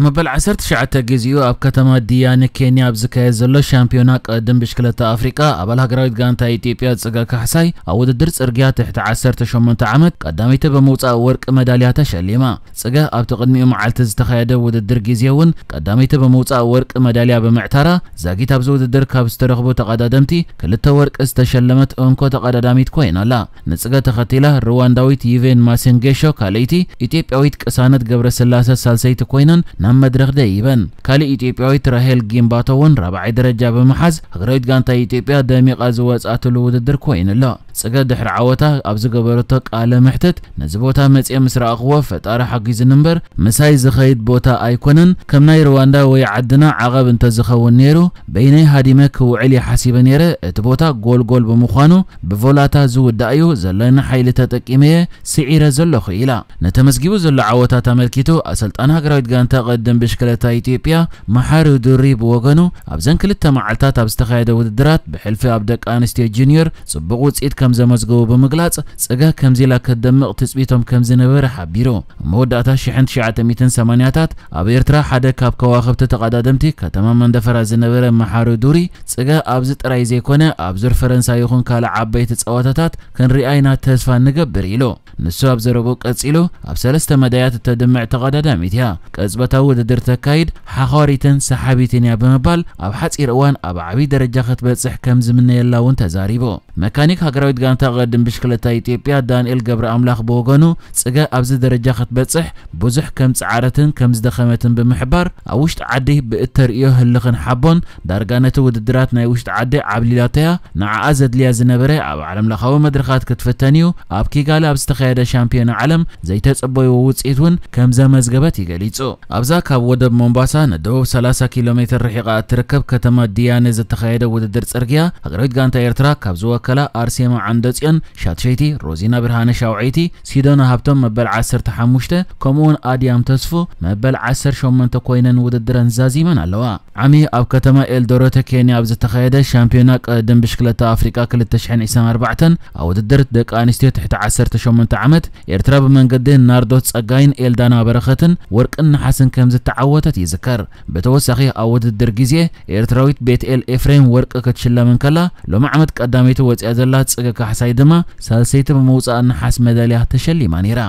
መበል ዓሰርተ ትሽዓተ ግዜኡ ኣብ ከተማ ዲያኒ ኬንያ ኣብ ዝካየድ ዘሎ ሻምፒዮና ቅድድም ብሽክለታ ኣፍሪቃ፣ ኣባል ሃገራዊት ጋንታ ኢትዮጵያ ጽገ ካሕሳይ ኣብ ውድድር ጽርግያ ትሕቲ ዓሰርተ ሸሞንተ ዓመት ቀዳመይቲ ብምውጻእ ወርቂ መዳልያ ተሸሊማ። ጽገ ኣብቲ ቅድሚኡ መዓልቲ ዝተኻየደ ውድድር ግዜ እውን ቀዳመይቲ ብምውጻእ ወርቂ መዳልያ ብምዕታራ፣ ዛጊት ኣብዚ ውድድር ካብ ዝተረኽቡ ተቐዳደምቲ ክልተ ወርቂ ዝተሸለመት እንኮ ተቐዳዳሚት ኮይና ኣላ። ንጽገ ተኸቲላ ሩዋንዳዊት ዩቬን ማሴንጌሾ ካልኣይቲ፣ ኢትዮጵያዊት ቅሳነት ገብረስላሰ ሳልሰይቲ ኮይነን ናብ መድረኽ ደይበን። ካልእ ኢትዮጵያዊት ራሄል ጊምባቶ እውን ራብዓይ ደረጃ ብምሓዝ ሃገራዊት ጋንታ ኢትዮጵያ ደሚቓ ዝወጽኣትሉ ውድድር ኮይኑ ኣሎ። ጽገ ድሕሪ ዓወታ ኣብ ዝገበረቶ ቃለ መሕትት፣ ነዚ ቦታ መጽየ ምስ ረኣኽዎ ፈጣሪ ሓጊዙኒ እምበር ምሳይ ዝኸይድ ቦታ ኣይኮነን። ከም ናይ ሩዋንዳ ወይ ዓድና ዓቐብ እንተዝኸውን ነይሩ በይነይ ሃዲመ ክውዕል ይሓሲበ ነይረ። እቲ ቦታ ጎልጎል ብምዃኑ ብቮላታ ዝውዳእ እዩ። ዘለኒ ሓይሊ ተጠቂመ እየ ስዒረ ዘለኹ ኢላ። ነተመዝጊቡ ዘሎ ዓወታት ኣመልኪቱ ኣሰልጣኒ ሃገራዊት ጋንታ ቅድድም ብሽክለታ ኢትዮጵያ መሓሪ ዱሪ ብወገኑ ኣብዘን ክልተ መዓልታት ኣብ ዝተኻየደ ውድድራት ብሕልፊ ኣብ ደቂ ኣንስትዮ ጁኒየር ጽቡቕ ውጽኢት ከም ዘመዝገቡ ብምግላጽ ጽገ ከምዚ ኢላ ክትደምቕ ትጽቢቶም ከም ዝነበረ ሓቢሩ። ኣብ መወዳእታ ሽሕን ትሽዓተ ሚእትን ሰማንያታት ኣብ ኤርትራ ሓደ ካብ ከዋኽብቲ ተቐዳደምቲ ከተማ መንደፈራ ዝነበረ መሓሪ ዱሪ ጽገ ኣብዚ ጥራይ ዘይኮነ ኣብ ዙር ፈረንሳ ይኹን ካልእ ዓበይቲ ጸወታታት ክንሪኣ ኢና ተስፋ ንገብር ኢሉ። ንሱ ኣብ ዘረብኡ ቀጺሉ፣ ኣብ ሰለስተ መዳያት እተድምዕ ተቐዳዳሚት እያ። ቅጽበታዊ ውድድር ተካይድ፣ ሓዃሪትን ሰሓቢትን እያ ብምባል ኣብ ሓጺር እዋን ኣብ ዓብዪ ደረጃ ክትበጽሕ ከም ዝምነየላ እውን ተዛሪቡ። መካኒክ ሃገራዊት ጋንታ ቅድድም ብሽክለታ ኢትዮጵያ ዳንኤል ገብረ ኣምላኽ ብወገኑ ጽገ ኣብዚ ደረጃ ክትበጽሕ ብዙሕ ከም ጸዓረትን ከም ዝደኸመትን ብምሕባር ኣብ ውሽጢ ዓዲ ብእተርእዮ ህልኽን ሓቦን ዳርጋ ነቲ ውድድራት ናይ ውሽጢ ዓዲ ዓብሊላቶያ ንዓኣ ዘድልያ ዝነበረ ኣብ ዓለምለኻዊ መድረኻት ክትፍተን እዩ። ኣብ ኪጋሊ ኣብ ዝተኻየደ ሻምፒዮና ዓለም ዘይተጸበይዎ ውጽኢት እውን ከም ዘመዝገበት ይገሊጹ። ኣብዛ ካብ ወደብ ሞምባሳ ንደቡብ ሰላሳ ኪሎ ሜትር ርሒቓ እትርከብ ከተማ ዲያነ ዝተኻየደ ውድድር ጽርግያ ሃገራዊት ጋንታ ኤርትራ ካብ ዝወከላ ኣርሴማ ዓንደጽዮን ሻትሸይቲ፣ ሮዚና ብርሃነ ሻውዐይቲ፣ ሲዶና ሃብቶም መበል ዓሰርተ ሓሙሽተ ከምኡውን ኣድያም ተስፉ መበል ዓሰርተ ሸሞንተ ኮይነን ውድድረን ዛዚመን ኣለዋ። ዓሚ ኣብ ከተማ ኤልዶረተ ኬንያ ኣብ ዝተኻየደ ሻምፒዮና ቅድድም ብሽክለታ ኣፍሪቃ ክልተ ሽሕን ዕስራን ኣርባዕተን ኣብ ውድድር ደቂ ኣንስትዮ ትሕቲ ዓሰርተ ሸሞንተ ዓመት ኤርትራ ብመንገዲ ናርዶስ ጸጋይን ኤልዳና በረኸትን ወርቅን ነሓስን ከም ዝተዓወተት ይዝከር። ብተወሳኺ ኣብ ውድድር ግዜ ኤርትራዊት ቤትኤል ኤፍሬም ወርቂ ክትሽለም እንከላ ሎሚ ዓመት ቀዳመይቲ ወፂኣ ዘላ ጽገ ካሕሳይ ድማ ሳልሰይቲ ብምውፃእ ነሓስ መዳልያ ተሸሊማ ነይራ።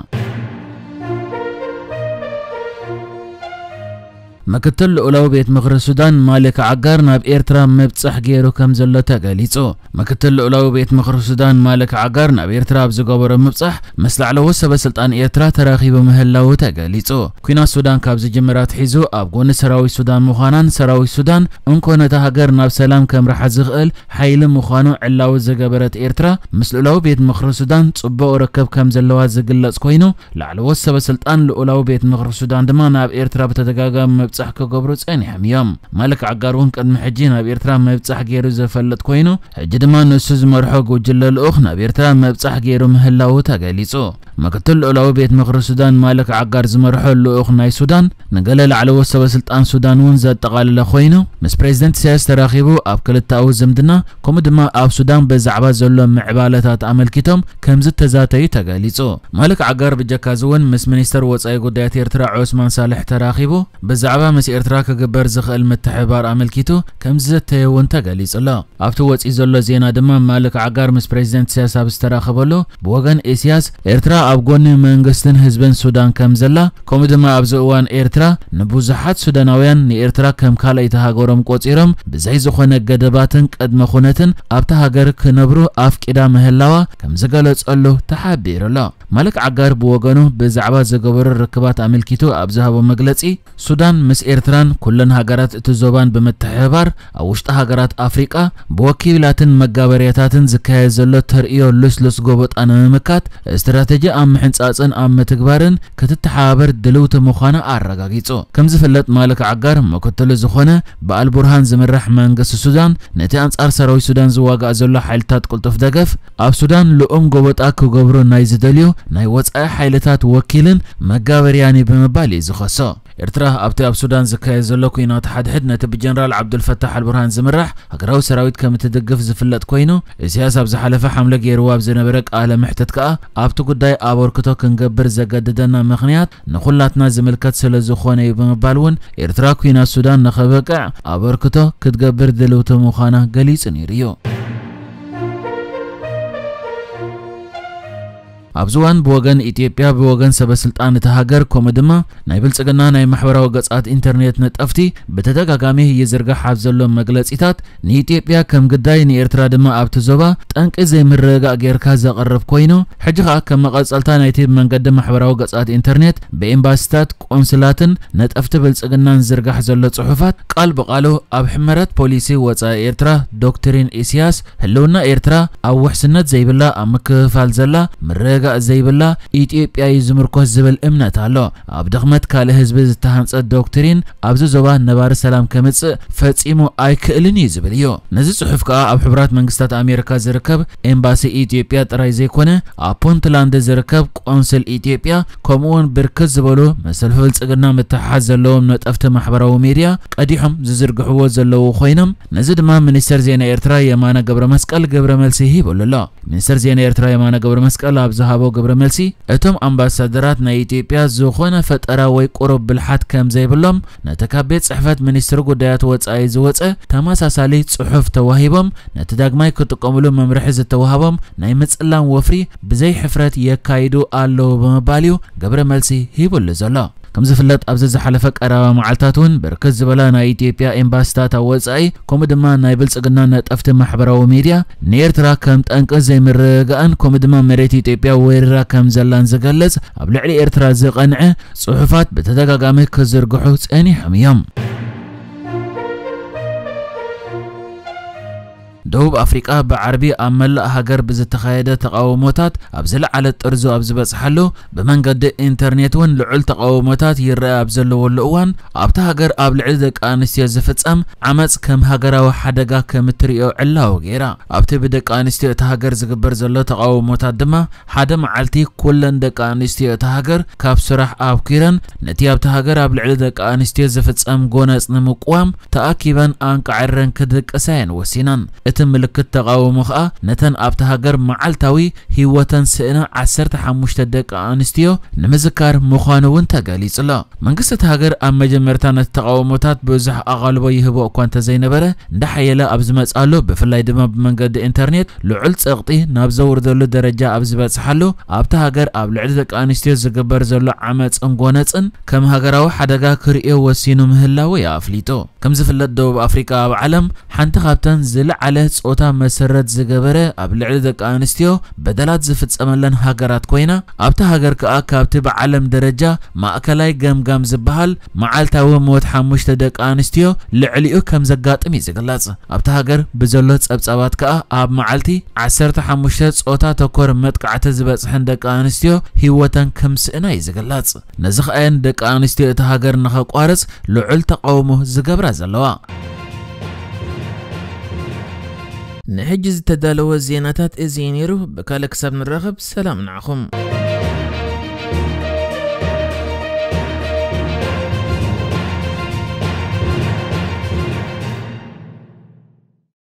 ምክትል ልኡላዊ ቤት ምኽሪ ሱዳን ማሊክ ዓጋር ናብ ኤርትራ ምብጻሕ ገይሩ ከም ዘሎ ተገሊጹ። ምክትል ልኡላዊ ቤት ምኽሪ ሱዳን ማሊክ ዓጋር ናብ ኤርትራ ኣብ ዝገበሮ ምብጻሕ ምስ ላዕለዎት ሰበ ስልጣን ኤርትራ ተራኺቡ ምህላዉ ተገሊጹ። ኲናት ሱዳን ካብ ዝጅምር ኣትሒዙ ኣብ ጎኒ ሰራዊት ሱዳን ምዃናን ሰራዊት ሱዳን እንኮ ነታ ሃገር ናብ ሰላም ከምርሓ ዝኽእል ሓይሊ ምዃኑ ዕላዊ ዝገበረት ኤርትራ ምስ ልኡላዊ ቤት ምኽሪ ሱዳን ጽቡቕ ርክብ ከም ዘለዋ ዝግለጽ ኮይኑ ላዕለዎት ሰበ ስልጣን ልኡላዊ ቤት ምኽሪ ሱዳን ድማ ናብ ኤርትራ ብተደጋጋሚ ምብጻሕ ክገብሩ ጸኒሖም እዮም። ማልክ ዓጋር እውን ቅድሚ ሕጂ ናብ ኤርትራ ምብጻሕ ገይሩ ዝፈልጥ ኮይኑ ሕጂ ድማ ንሱ ዝመርሖ ጉጅለ ልኡኽ ናብ ኤርትራ ምብጻሕ ገይሩ ምህላዉ ተገሊጹ። ምክትል ልኡላዊ ቤት ምኽሪ ሱዳን ማልክ ዓጋር ዝመርሖ ልኡኽ ናይ ሱዳን ንገለ ላዕለዎት ሰበ ስልጣን ሱዳን እውን ዘጠቓለለ ኮይኑ ምስ ፕሬዚደንት ኢሳያስ ተራኺቡ ኣብ ክልተኣዊ ዝምድና ከምኡ ድማ ኣብ ሱዳን ብዛዕባ ዘሎ ምዕባለታት ኣመልኪቶም ከም ዝተዛተዩ ተገሊጹ። ማልክ ዓጋር ብጀካዚ እውን ምስ ሚኒስተር ወጻኢ ጉዳያት ኤርትራ ዑስማን ሳልሕ ተራኺቡ ብዛዕባ ምስ ኤርትራ ክግበር ዝኽእል ምትሕብባር ኣመልኪቱ ከም ዝዘተየ እውን ተገሊጹ ኣሎ። ኣብቲ ወጺኡ ዘሎ ዜና ድማ ማልክ ዓጋር ምስ ፕሬዚደንት ኢሳያስ ኣብ ዝተራኸበሉ ብወገን ኢሳያስ ኤርትራ ኣብ ጎኒ መንግስትን ህዝብን ሱዳን ከም ዘላ ከምኡ ድማ ኣብዚ እዋን ኤርትራ ንብዙሓት ሱዳናውያን ንኤርትራ ከም ካልኣይቲ ሃገሮም ቆጺሮም ብዘይ ዝኾነ ገደባትን ቅድመ ኩነትን ኣብታ ሃገር ክነብሩ ኣፍቂዳ ምህላዋ ከም ዝገለጸሉ ተሓቢሩ ኣሎ። ማልክ ዓጋር ብወገኑ ብዛዕባ ዝገበሮ ርክባት ኣመልኪቱ ኣብ ዝሃቦ መግለጺ ሱዳን ምስ ኤርትራን ኩለን ሃገራት እቲ ዞባን ብምትሕብባር ኣብ ውሽጢ ሃገራት ኣፍሪቃ ብወኪላትን መጋበርያታትን ዝካየድ ዘሎ ተርእዮ ልስሉስ ጎበጣ ንምምካት ስትራተጂ ኣብ ምሕንጻጽን ኣብ ምትግባርን ክትተሓባበር ድልውቲ ምዃና ኣረጋጊጹ። ከም ዝፍለጥ ማልክ ዓጋር ምክትሉ ዝኾነ ብኣልቡርሃን ዝምራሕ መንግስቲ ሱዳን ነቲ ኣንጻር ሰራዊት ሱዳን ዝዋጋእ ዘሎ ሓይልታት ቅልጡፍ ደገፍ ኣብ ሱዳን ልኡም ጎበጣ ክገብሩ ናይ ዝደልዩ ናይ ወጻኢ ሓይልታት ወኪልን መጋበርያን እዩ ብምባል እዩ ዝኸሶ። ኤርትራ ኣብቲ ኣብ ሱዳን ዝካየድ ዘሎ ኲናት ሓድሕድ ነቲ ብጀነራል ዓብዱልፈታሕ ኣልቡርሃን ዝምራሕ ሃገራዊ ሰራዊት ከም እትድግፍ ዝፍለጥ ኮይኑ፣ ኢሳያስ ኣብ ዝሓለፈ ሓምለ ገይርዎ ኣብ ዝነበረ ቃለ መሕትት ከኣ፣ ኣብቲ ጉዳይ ኣበርክቶ ክንገብር ዘገድደና ምኽንያት ንኹላትና ዝምልከት ስለ ዝኾነ እዩ ብምባል እውን፣ ኤርትራ ኲናት ሱዳን ንኸበቅዕ ኣበርክቶ ክትገብር ድልውቲ ምዃና ገሊጹ ነይሩ እዩ። ኣብዚ እዋን ብወገን ኢትዮጵያ፣ ብወገን ሰበ ስልጣን እታ ሃገር፣ ከምኡ ድማ ናይ ብልጽግና ናይ ማሕበራዊ ገጻት ኢንተርኔት ነጠፍቲ ብተደጋጋሚ ይዝርጋሕ ኣብ ዘሎ መግለጺታት፣ ንኢትዮጵያ ከም ግዳይ፣ ንኤርትራ ድማ ኣብቲ ዞባ ጠንቂ ዘይምርግጋእ ጌርካ ዘቕርብ ኮይኑ፣ ሕጂ ኸኣ ከም መቐጸልታ ናይቲ ብመንገዲ ማሕበራዊ ገጻት ኢንተርኔት ብኤምባሲታት፣ ቆንስላትን ነጠፍቲ ብልጽግናን ዝርጋሕ ዘሎ ጽሑፋት፣ ቃል ብቓሉ ኣብ ሕመረት ፖሊሲ ወጻኢ ኤርትራ፣ ዶክትሪን ኢሳያስ፣ ህልውና ኤርትራ ኣብ ውሕስነት ዘይብላ፣ ኣብ ምክፍፋል ዘላ፣ ምርግጋእ ዘይብላ ኢትዮጵያ እዩ ዝምርኮስ ዝብል እምነት ኣሎ። ኣብ ድኽመት ካልእ ህዝቢ ዝተሃንጸ ዶክትሪን ኣብዚ ዞባ ነባሪ ሰላም ከምጽእ ፈጺሙ ኣይክእልን እዩ ዝብል እዩ። ነዚ ጽሑፍ ከኣ ኣብ ሕቡራት መንግስታት ኣሜሪካ ዝርከብ ኤምባሲ ኢትዮጵያ ጥራይ ዘይኮነ፣ ኣብ ፑንትላንድ ዝርከብ ቆንስል ኢትዮጵያ፣ ከምኡውን ብርክት ዝበሉ መሰልፊ ብልጽግና ምትሕሓዝ ዘለዎም ነጠፍቲ ማሕበራዊ ሚድያ ቀዲሖም ዝዝርግሕዎ ዘለዉ ኮይኖም፣ ነዚ ድማ ሚኒስተር ዜና ኤርትራ የማነ ገብረ መስቀል ግብረ መልሲ ሂብሉ ኣሎ። ሚኒስተር ዜና ኤርትራ የማነ ገብረ መስቀል ኣብ ዝሃቦ ግብረ መልሲ፣ እቶም ኣምባሳደራት ናይ ኢትዮጵያ ዝኾነ ፈጠራ ወይ ቁሩብ ብልሓት ከም ዘይብሎም፣ ነቲ ካብ ቤት ጽሕፈት ሚኒስትሪ ጉዳያት ወጻኢ ዝወጸ ተመሳሳሊ ጽሑፍ ተዋሂቦም፣ ነቲ ዳግማይ ክጥቀምሉ መምርሒ ዝተዋህቦም ናይ ምጽላም ወፍሪ ብዘይ ሕፍረት የካይዱ ኣለዉ ብምባል እዩ ግብረ መልሲ ሂብሉ ዘሎ። ከም ዝፍለጥ፣ ኣብዚ ዝሓለፈ ቀረባ መዓልታት እውን ብርክት ዝበላ ናይ ኢትዮጵያ ኤምባሲታት ኣብ ወጻኢ፣ ከምኡ ድማ ናይ ብልጽግና ነጠፍቲ ማሕበራዊ ሚድያ፣ ንኤርትራ ከም ጠንቂ ዘይምርግጋእን ከምኡ ድማ መሬት ኢትዮጵያ ወሪራ ከም ዘላን ዝገልጽ፣ ኣብ ልዕሊ ኤርትራ ዝቐንዐ ጽሑፋት ብተደጋጋሚ ክዝርግሑ ጸኒሖም እዮም። ደቡብ ኣፍሪቃ ብዓርቢ ኣብ መላእ ሃገር ብዝተኻየደ ተቓውሞታት ኣብ ዝለዓለ ጥርዙ ኣብ ዝበጽሓሉ፣ ብመንገዲ ኢንተርኔት እውን ልዑል ተቓውሞታት ይረኣ ኣብ ዘለወሉ እዋን፣ ኣብታ ሃገር ኣብ ልዕሊ ደቂ ኣንስትዮ ዝፍጸም ዓመጽ ከም ሃገራዊ ሓደጋ ከም እትርእዮ ዕላዊ ገይራ። ኣብቲ ብደቂ ኣንስትዮ እታ ሃገር ዝግበር ዘሎ ተቓውሞታት ድማ፣ ሓደ መዓልቲ ኩለን ደቂ ኣንስትዮ እታ ሃገር ካብ ስራሕ ኣብኲረን፣ ነቲ ኣብታ ሃገር ኣብ ልዕሊ ደቂ ኣንስትዮ ዝፍጸም ጎነጽ ንምቅዋም ተኣኪበን ኣንቃዕረን ክድቅሳ እየን ወሲነን። እቲ ምልክት ተቓውሞ ኸኣ፣ ነተን ኣብታ ሃገር መዓልታዊ ህይወተን ስእና ዓሰርተ ሓሙሽተ ደቂ ኣንስትዮ ንምዝካር ምዃኑ እውን ተገሊጹ ኣሎ። መንግስቲ እታ ሃገር ኣብ መጀመርታ ነቲ ተቓውሞታት ብዙሕ ኣቓልቦ ይህቦ እኳ እንተዘይነበረ፣ እንዳሓየለ ኣብ ዝመጽኣሉ፣ ብፍላይ ድማ ብመንገዲ ኢንተርኔት ልዑል ጸቕጢ ናብ ዘውርደሉ ደረጃ ኣብ ዝበጽሓሉ፣ ኣብታ ሃገር ኣብ ልዕሊ ደቂ ኣንስትዮ ዝግበር ዘሎ ዓመጽን ጎነጽን ከም ሃገራዊ ሓደጋ ክርእዮ ወሲኑ ምህላዉ እዩ ኣፍሊጡ። ከም ዝፍለጥ፣ ደቡብ ኣፍሪቃ ኣብ ዓለም ሓንቲ ካብተን ዝለዓለ ጾታ መሰረት ዝገበረ ኣብ ልዕሊ ደቂ ኣንስትዮ በደላት ዝፍጸመለን ሃገራት ኮይና፣ ኣብታ ሃገር ከኣ ካብቲ ብዓለም ደረጃ ማእከላይ ገምጋም ዝበሃል መዓልታዊ ሞት ሓሙሽተ ደቂ ኣንስትዮ ልዕሊኡ ከም ዘጋጥም እዩ ዝግለጽ። ኣብታ ሃገር ብዘሎ ጸብጻባት ከኣ፣ ኣብ መዓልቲ ዓሰርተ ሓሙሽተ ጾታ ተኮር መጥቃዕቲ ዝበጽሐን ደቂ ኣንስትዮ ህይወተን ከም ስእና እዩ ዝግለጽ። ነዚ ከኣ እየን ደቂ ኣንስትዮ እታ ሃገር ንኸቋርጽ ልዑል ተቓውሞ ዝገብራ ዘለዋ። ንሕጂ ዝተዳለወ ዜናታት እዚ እዩ ነይሩ። ብካልእ ክሳብ ንራኸብ፣ ሰላም ንዓኹም።